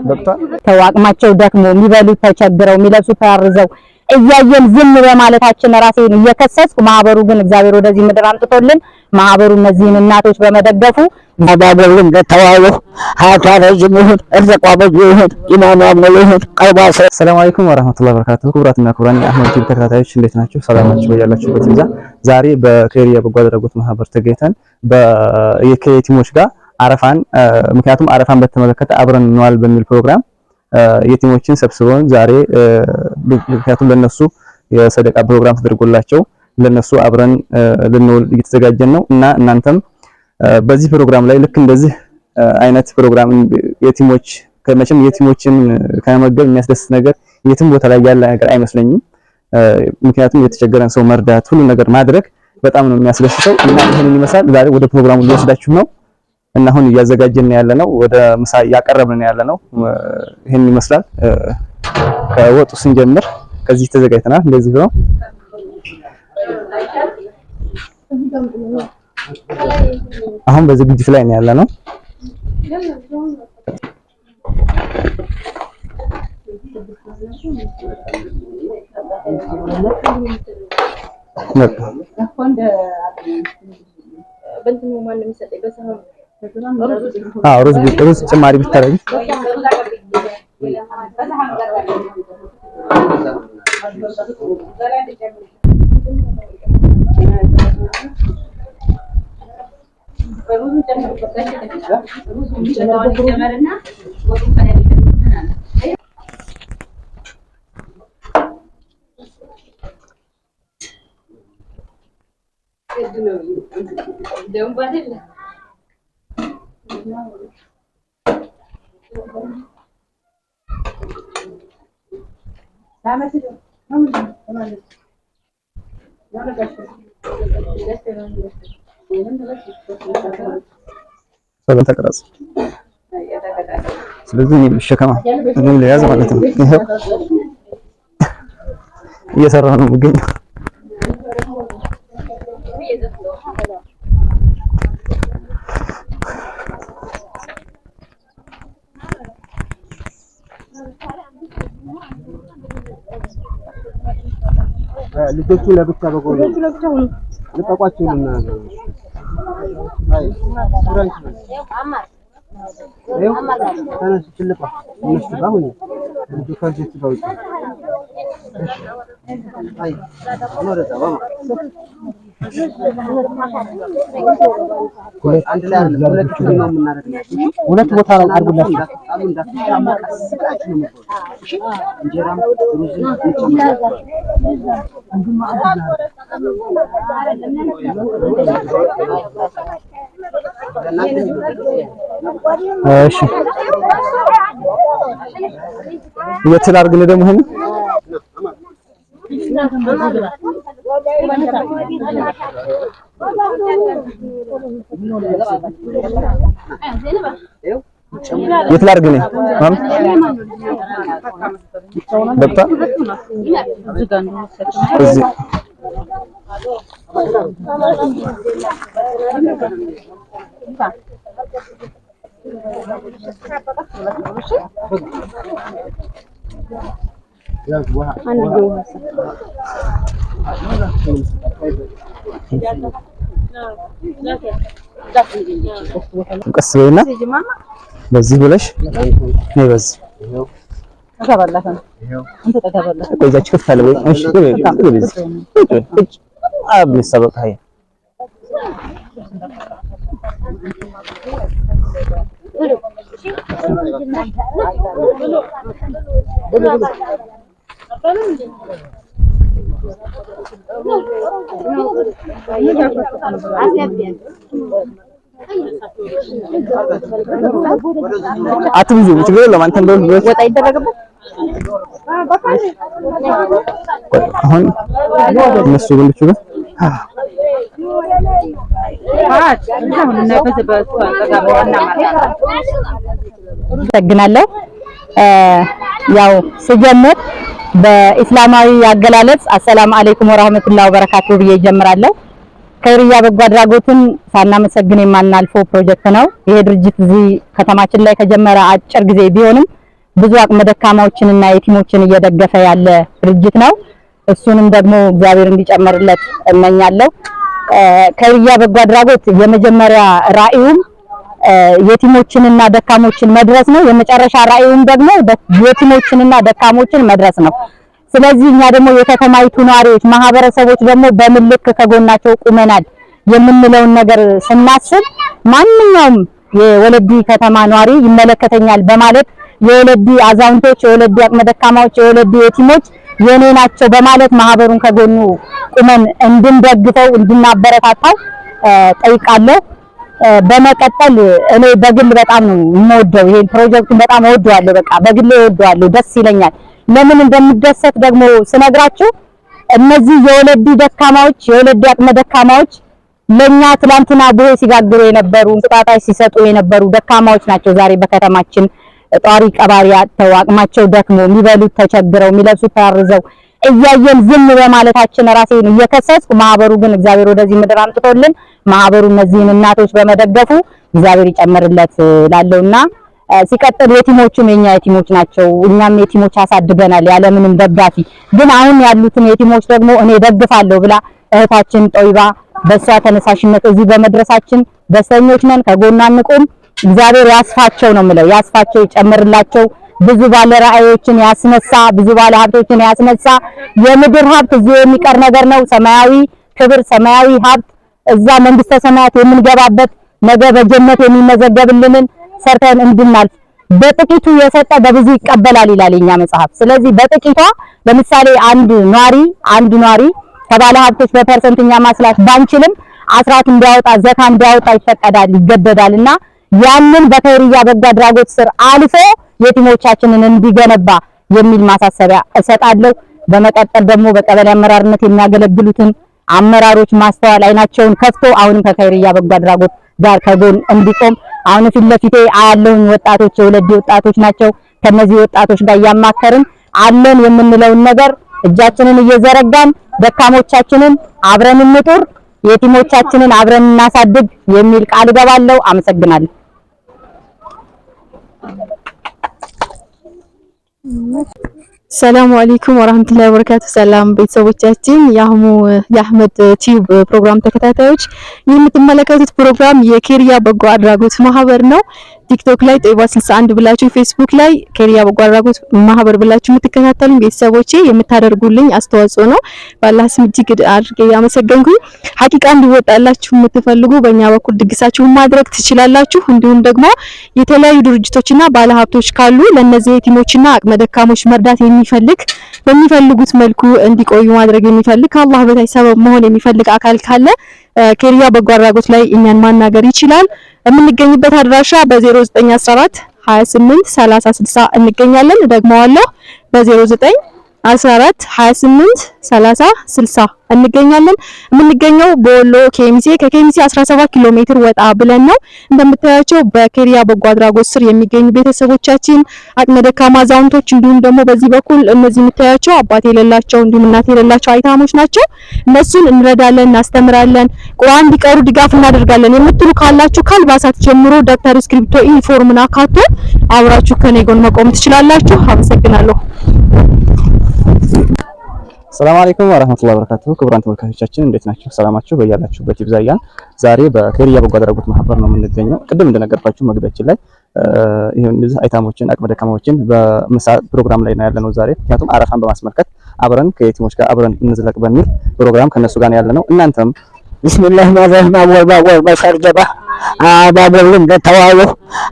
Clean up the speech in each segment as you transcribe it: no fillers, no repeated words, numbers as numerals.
በቅቷል። ተው አቅማቸው ደክሞ የሚበሉት ተቸግረው የሚለብሱት ተራርዘው እያየን ዝም በማለታችን ራሴን እየከሰስኩ፣ ማህበሩ ግን እግዚአብሔር ወደዚህ ምድር አምጥቶልን ማህበሩ እነዚህን እናቶች በመደገፉ አባበሉም ለተዋው ሀያቷ ረጅም ይሁን፣ እርዘቋ ብዙ ይሁን፣ ኢማኗ ሙሉ ይሁን፣ ቀልቧ ሰላም አለይኩም ወራህመቱላሂ ወበረካቱሁ። ክቡራትና ክቡራን የአህመድ ቲቪ ተከታታዮች እንዴት ናችሁ? ሰላማችሁ በያላችሁበት ይብዛ። ዛሬ በከይሪያ በጎ አድራጎት ማህበር ተገኝተን ከየቲሞች ጋር አረፋን፣ ምክንያቱም አረፋን በተመለከተ አብረን እንዋል በሚል ፕሮግራም የቲሞችን ሰብስበን ዛሬ፣ ምክንያቱም ለነሱ የሰደቃ ፕሮግራም ተደርጎላቸው ለነሱ አብረን ልንውል እየተዘጋጀን ነው። እና እናንተም በዚህ ፕሮግራም ላይ ልክ እንደዚህ አይነት ፕሮግራም የቲሞች ከመቼም የቲሞችን ከመመገብ የሚያስደስት ነገር የትም ቦታ ላይ ያለ ነገር አይመስለኝም። ምክንያቱም የተቸገረን ሰው መርዳት፣ ሁሉ ነገር ማድረግ በጣም ነው የሚያስደስተው። እና ይሄንን ይመስላል። ዛሬ ወደ ፕሮግራሙ ሊወስዳችሁ ነው እና አሁን እያዘጋጀን ያለ ነው፣ ወደ ምሳ እያቀረብን ያለ ነው። ይሄንን ይመስላል። ከወጡ ስንጀምር ከዚህ ተዘጋጅተናል። እንደዚህ ነው። አሁን በዝግጅት ላይ ነው ያለ ነው። አዎ ሩዝ ሩዝ ጭማሪ ብታረጊ። ሰላም ተቀረጽ። ስለዚህ እኔም ልሸከማ፣ እኔም ልያዝ ማለት ነው። ይኸው እየሰራሁ ነው የምገኘው። ልጆቹ ለብቻ በጎን ልቀቋቸውና ተነሱ። ትልቋ እነሱ ጋር ሁኑ። ልጁ ከልጆቹ ጋር ውጪ። አይ አንድ ላይ አይደለም፣ ሁለት ክፍል ነው የምናደርግላችሁ። ሁለት ቦታ ላይ አድርጉላችሁ። እንዳትጣሉ፣ እንዳትጣሉ፣ ቀስ ብላችሁ ነው የምትበሉት። እሺ፣ እንጀራም ሩዝም እንጨምራለን። እሺ የት ላድርግልህ ደግሞ ይሄንን? የት ላድርግ እኔ? ማም በቅቷል። እዚህ ቀስ በይና በዚህ ብለሽ ነይ። በዚህ ቆይ፣ እዛች ክፍት አለ ወይ? እሺ ግቢ፣ ግቢ፣ በዚህ ቁጭ ቁጭ አብ ሰበቅ ሀይ። አትብዙ፣ ችግር የለውም። አንተም እንደው ወጣ ይደረግበት። አሁን እነሱ ወንዶቹ ጋር አመሰግናለሁ። ያው ስጀምር በኢስላማዊ አገላለጽ አሰላሙ አለይኩም ወራህመቱላሂ ወበረካቱ ብዬ እጀምራለሁ። ከይርያ በጎ አድራጎትን ሳናመሰግን የማናልፈው ፕሮጀክት ነው። ይሄ ድርጅት እዚህ ከተማችን ላይ ከጀመረ አጭር ጊዜ ቢሆንም ብዙ አቅመ ደካማዎችንና የቲሞችን እየደገፈ ያለ ድርጅት ነው። እሱንም ደግሞ እግዚአብሔር እንዲጨምርለት እመኛለሁ። ከይርያ በጎ አድራጎት የመጀመሪያ ራዕዩም የቲሞችንና ደካሞችን መድረስ ነው። የመጨረሻ ራዕዩም ደግሞ የቲሞችንና ደካሞችን መድረስ ነው። ስለዚህ እኛ ደግሞ የከተማይቱ ነዋሪዎች ማህበረሰቦች ደግሞ በምን ልክ ከጎናቸው ቁመናል የምንለውን ነገር ስናስብ ማንኛውም የወለዲ ከተማ ነዋሪ ይመለከተኛል በማለት የወለዲ አዛውንቶች፣ የወለዲ አቅመ ደካማዎች፣ የወለዲ የቲሞች የኔ ናቸው በማለት ማህበሩን ከጎኑ ቁመን እንድንደግፈው እንድናበረታታው ጠይቃለሁ። በመቀጠል እኔ በግል በጣም ነው የምወደው ይሄን ፕሮጀክቱን በጣም እወደዋለሁ። በቃ በግሌ እወደዋለሁ፣ ደስ ይለኛል። ለምን እንደምደሰት ደግሞ ስነግራችሁ እነዚህ የወለዲ ደካማዎች የወለዲ አቅመ ደካማዎች ለኛ ትላንትና ቡሄ ሲጋግሩ የነበሩ እንቁጣጣሽ ሲሰጡ የነበሩ ደካማዎች ናቸው። ዛሬ በከተማችን ጧሪ ቀባሪ አጥተው አቅማቸው ደክሞ የሚበሉት ተቸግረው የሚለብሱት ተራርዘው እያየን ዝም በማለታችን ራሴን እየከሰስኩ፣ ማህበሩ ግን እግዚአብሔር ወደዚህ ምድር አምጥቶልን ማህበሩ እነዚህን እናቶች በመደገፉ እግዚአብሔር ይጨምርለት ላለውና ሲቀጥል የቲሞቹም የኛ የቲሞች ናቸው። እኛም የቲሞች አሳድገናል ያለምንም ደጋፊ። ግን አሁን ያሉትን የቲሞች ደግሞ እኔ ደግፋለሁ ብላ እህታችን ጦይባ በሷ ተነሳሽነት እዚህ በመድረሳችን ደስተኞች ነን። ከጎኗ እንቁም። እግዚአብሔር ያስፋቸው ነው የምለው፣ ያስፋቸው፣ ይጨምርላቸው። ብዙ ባለ ራእዮችን ያስነሳ፣ ብዙ ባለ ሀብቶችን ያስነሳ። የምድር ሀብት እዚሁ የሚቀር ነገር ነው። ሰማያዊ ክብር፣ ሰማያዊ ሀብት እዛ መንግስተ ሰማያት የምንገባበት ነገ በጀነት የሚመዘገብልንን ሰርተን እንድናልፍ በጥቂቱ የሰጠ በብዙ ይቀበላል ይላል የኛ መጽሐፍ። ስለዚህ በጥቂቷ ለምሳሌ አንድ ኗሪ ከባለ ሀብቶች በ percent እኛ ማስላት ባንችልም አስራት እንዲያወጣ ዘካ እንዲያወጣ ይፈቀዳል፣ ይገደዳል እና ያንን በከይርያ በጎ አድራጎት ስር አልፎ የቲሞቻችንን እንዲገነባ የሚል ማሳሰቢያ እሰጣለሁ። በመቀጠል ደግሞ በቀበሌ አመራርነት የሚያገለግሉትን አመራሮች ማስተዋል አይናቸውን ከፍቶ አሁንም ከከይርያ በጎ አድራጎት ጋር ከጎን እንዲቆም አሁን ፊት ለፊቴ አያለሁኝ ወጣቶች የወለዲ ወጣቶች ናቸው። ከነዚህ ወጣቶች ጋር እያማከርን አለን የምንለውን ነገር እጃችንን እየዘረጋን ደካሞቻችንን አብረን እንጡር፣ የቲሞቻችንን አብረን እናሳድግ የሚል ቃል እገባለሁ። አመሰግናለሁ። ሰላሙ አለይኩም ወራህመቱላሂ ወበረካቱ። ሰላም ቤተሰቦቻችን፣ የአህሙ የአህመድ ቲዩብ ፕሮግራም ተከታታዮች፣ የምትመለከቱት ፕሮግራም የኬሪያ በጎ አድራጎት ማህበር ነው። ቲክቶክ ላይ ጦይባ 61 ብላችሁ፣ ፌስቡክ ላይ ኬሪያ በጎ አድራጎት ማህበር ብላችሁ የምትከታተሉኝ ቤተሰቦቼ የምታደርጉልኝ አስተዋጽኦ ነው። በአላህ ስም እጅግ አድርጌ ያመሰገንኩኝ። ሀቂቃ እንዲወጣላችሁ የምትፈልጉ በእኛ በኩል ድግሳችሁን ማድረግ ትችላላችሁ። እንዲሁም ደግሞ የተለያዩ ድርጅቶችና ባለሀብቶች ካሉ ለነዚህ የቲሞችና አቅመ ደካሞች መርዳት የሚፈልግ፣ በሚፈልጉት መልኩ እንዲቆዩ ማድረግ የሚፈልግ፣ ከአላህ በታች ሰበብ መሆን የሚፈልግ አካል ካለ ኬሪያ በጎ አድራጎት ላይ እኛን ማናገር ይችላል። የምንገኝበት አድራሻ በ0914 28 30 60 እንገኛለን። ደግመዋለሁ፣ በ09 14 28 30 60 እንገኛለን። የምንገኘው በወሎ ኬሚሴ፣ ከኬሚሴ 17 ኪሎ ሜትር ወጣ ብለን ነው። እንደምታያቸው በኬሪያ በጎ አድራጎት ስር የሚገኙ ቤተሰቦቻችን አቅመ ደካማ አዛውንቶች፣ እንዲሁም ደግሞ በዚህ በኩል እነዚህ የምታያቸው አባት የሌላቸው እንዲሁም እናት የሌላቸው አይታሞች ናቸው። እነሱን እንረዳለን፣ እናስተምራለን፣ ቁርአን እንዲቀሩ ድጋፍ እናደርጋለን የምትሉ ካላችሁ ከአልባሳት ጀምሮ ደብተር፣ እስክሪብቶ፣ ዩኒፎርምን አካቶ አብራችሁ ከኔ ጎን መቆም ትችላላችሁ። አመሰግናለሁ። ሰላም አለይኩም ወራህመቱላሂ ወበረካቱሁ። ክቡራን ተመልካቾቻችን እንዴት ናችሁ? ሰላማችሁ በያላችሁበት ይብዛ እያልን ዛሬ በከይርያ በጎ አድራጎት ማህበር ነው የምንገኘው። ቅድም እንደነገርኳችሁ መግቢያችን ላይ ይሄን እነዚህ አይታሞችን አቅመ ደካማዎችን በምሳ ፕሮግራም ላይ ነው ያለነው ዛሬ። ምክንያቱም አረፋን በማስመልከት አብረን ከየቲሞች ጋር አብረን እንዝለቅ በሚል ፕሮግራም ከነሱ ጋር ነው ያለነው። እናንተም ቢስሚላህ ማረህማ ወርባ ወርባ ሰርጀባ አባበሉም ለተዋሉ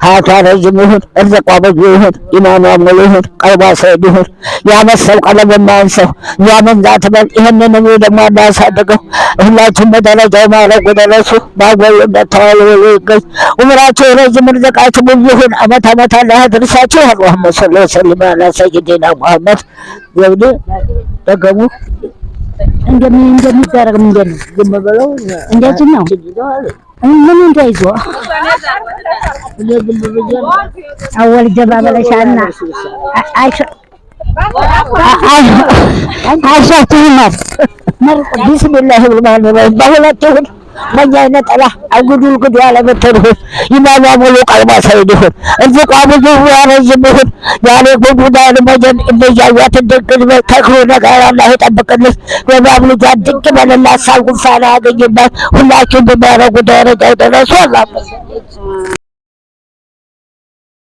ሀያቷ ረጅም ይሁን፣ እርዝቋ ብዙ ይሁን፣ ኢማኗ ሙሉ ይሁን፣ ቀልቧ ሰይድ ይሁን። ያመሰው ቀለም የማያንሰው ያመን ዛት በል ይህንን እኔ ደግሞ እንዳያሳድገው ሁላችሁም በደረጃው ማዕረጉ ደረሱ። ባጎሉም ለተዋሉ ይገኝ ዑምራቸው ረጅም እርዝቃችሁ ብዙ ይሁን። አመት አመት አላህ ያድርሳችሁ። አላሁመ ሰሊ ወሰሊም አላ ሰይዲና ሙሐመድ ዘውዴ ደገሙ። እንደሚደረግ ምንድን ነው? ዝም ብለው እንደዚህ ነው። ምን እንዳይዞ አወል ጀባ በለሻና አይሻ ትይመር ቢስሚላህ ረህማን ረሂም በሁለት ይሁን። ሞኛ ነጠላ አጉዱል ጉዱ ያለምትል ይሁን። ኢማኗ ሙሉ ቀልቧ ሰይድ ይሁን። እርዝቋ ብዙ ረዥም ይሁን። ያኔ ጉዱዳን መጀን እንደያያት ድንቅ ተክሎ ነገር አላህ ይጠብቅልህ። የባብ ልጇ ድንቅ በለላት፣ ሳል ጉንፋን አያገኝባት። ሁላችሁም በሚያደርጉ ደረጃ ይደረሱ። አላህ